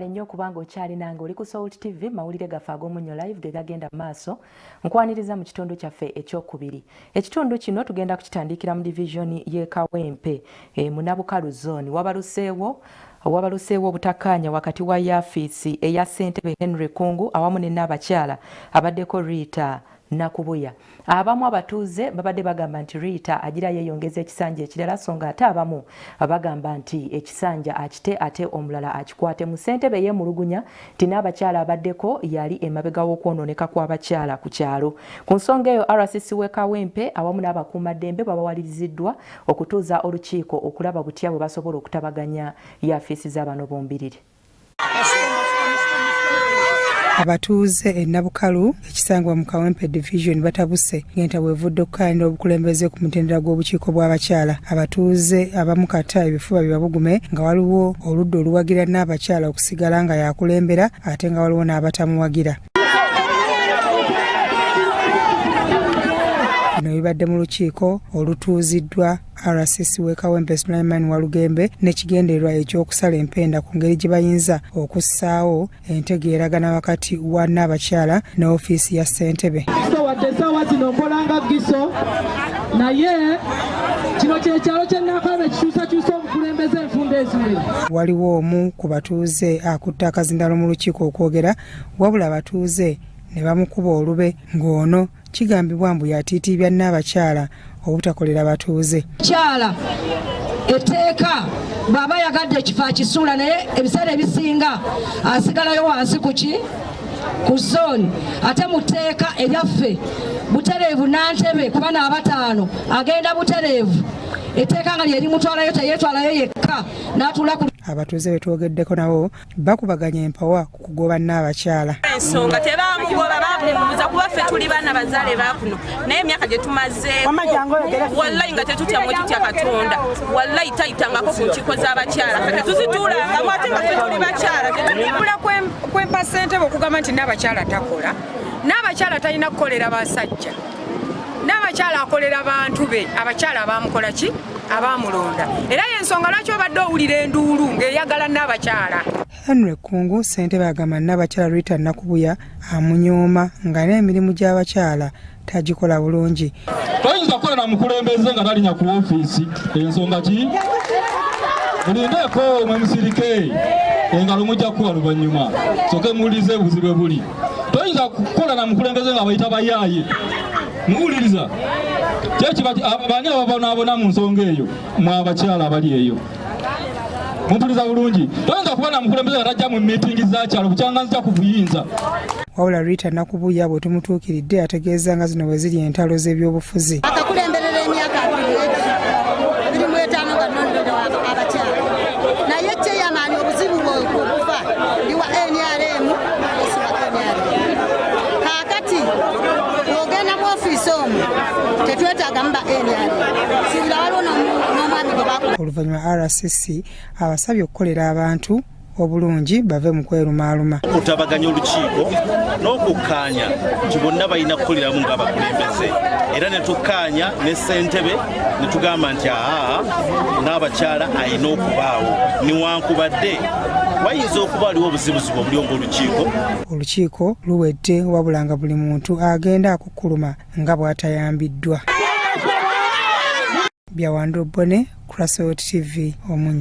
Webale nnyo okubanga okyali nange, oli ku Salt TV, mawulire gaffe ag'omunnyo live ge gagenda maaso. Nkwaniriza mu kitundu kyaffe ekyokubiri. Ekitundu kino tugenda kukitandikira mu divisioni y'e Kawempe mu Nabukalu zone. Wabaluseewo obutakkaanya wakati wa yaafiisi eya ssentebe Henry Kungu awamu ne n'abakyala abaddeko Rita Nakubuya. Abamu abatuuze babadde bagamba nti Rita agira yeeyongeza ekisanja ekirala, so nga ate abamu bagamba nti ekisanja akite ate omulala akikwate. Mu ssentebe yeemulugunya nti n'abakyala abaddeko yali emabega w'okwonooneka kw'abakyala ku kyalo. Ku nsonga eyo, RCC w'e Kawempe awamu n'abakuumaddembe babawaliriziddwa okutuuza olukiiko okulaba butya bwe basobola okutabaganya yaafiisi z'abano bombiriri. Abatuuze e Nabukalu ekisangibwa mu Kawempe division batabuse ng'entabwe evudde okukayanira obukulembeze ku mutendera gw'obukiiko bw'abakyala. Abatuuze abamu kata ebifuba bibabugume nga waliwo oludda oluwagira n'abakyala okusigala nga yakulembera, ate nga waliwo n'abatamuwagira. Bino bibadde mu lukiiko olutuuziddwa RCC w'e Kawempe Sulaiman Walugembe n'ekigendererwa eky'okusala empenda ku ngeri gye bayinza okussaawo entegeeragana wakati wa n'abakyala ne ofiisi ya ssentebe. So wadde essaawa zino nkola nga giso, naye kino kyekyalo kye Nakalama ekikyusakyusa obukulembeze enfunda eziwera. Waliwo omu ku batuuze akutte akazindalo mu lukiiko okwogera, wabula abatuuze ne bamukuba olube ng'ono kigambibwa mbu yatiitiibya n'abakyala obutakolera batuuze. Kyala etteeka bw'aba ayagadde ekifo akisuula, naye ebiseera ebisinga asigalayo wansi kuki ku zooni. Ate mu tteeka eryaffe butereevu nantebe kuba n'abataano agenda butereevu, etteeka nga lyerimutwalayo, teyeetwalayo yekka n'atuula ku Abatuuze be twogeddeko nabo bakubaganya empawa ku kugoba n'abakyala. Ensonga tebamugoba, bamubuuza kuba ffe tuli baana bazaale bakuno, naye emyaka gye tumazeeko, wallayi nga tetutya mwe tutya Katonda, wallayi tayitangako ku nkiiko z'abakyala, ffe tetuzituulangamu, ate nga ffe tuli bakyala. Tetubula kwempa ssentebe okugamba nti n'abakyala takola, n'abakyala talina kukolera basajja, n'abakyala akolera bantu be, abakyala abamukola ki, abamulonda. Era yensonga lwaki obadde owulira enduulu ng'eyagala n'abakyala. Henry Kungu ssentebe agamba n'abakyala Rita Nakubuya amunyooma nga n'emirimu gy'abakyala tagikola bulungi. Toyinza kukola na mukulembeze nga talinya ku ofiisi. Ensonga ki? Mulindeeko mwe, musirike, engalo mujja kukuba luvannyuma, soke muwulirize obuzibu buli. Toyinza kukola na mukulembeze nga bayita bayaaye. Muwuliriza kyekiba bani ababonaabona mu nsonga eyo? Mwe abakyala abali eyo mumpuliza bulungi. Toyinza kuba na mukulembeze nga tajja mu miitingi zakyalo bukyanga nzija ku buyinza. Wabula Rita Nakubuya bwe tumutuukiridde ategeeza nga zino bwe ziri entalo z'ebyobufuzi. Akakulemberera emyaka 25 nga nondera abakyala, naye kyeyamaani obuzibu bwekuva ndi wa NRM, esiwa NRM. Kaakati bw'ogenda mu ofiisi omwo tetwetaagamu ba NRM, sibira waliwo n'omwami gwe bakuba. Oluvannyuma RCC abasabye okukolera abantu obulungi bave mu kwerumaaluma. Okutabaganya olukiiko n'okukkaanya nti bonna balina kukoleramu ng'abakulembeze, era ne tukkaanya ne ssentebe ne tugamba nti aa n'abakyala alina okubaawo, newankubadde wayinza okuba waliwo obuzibuzibu obuli ng'olukiiko. Olukiiko luwedde, wabula nga buli muntu agenda akukkuluma nga bw'atayambiddwa. Byawandro Bone, Crasot TV, Omunyo.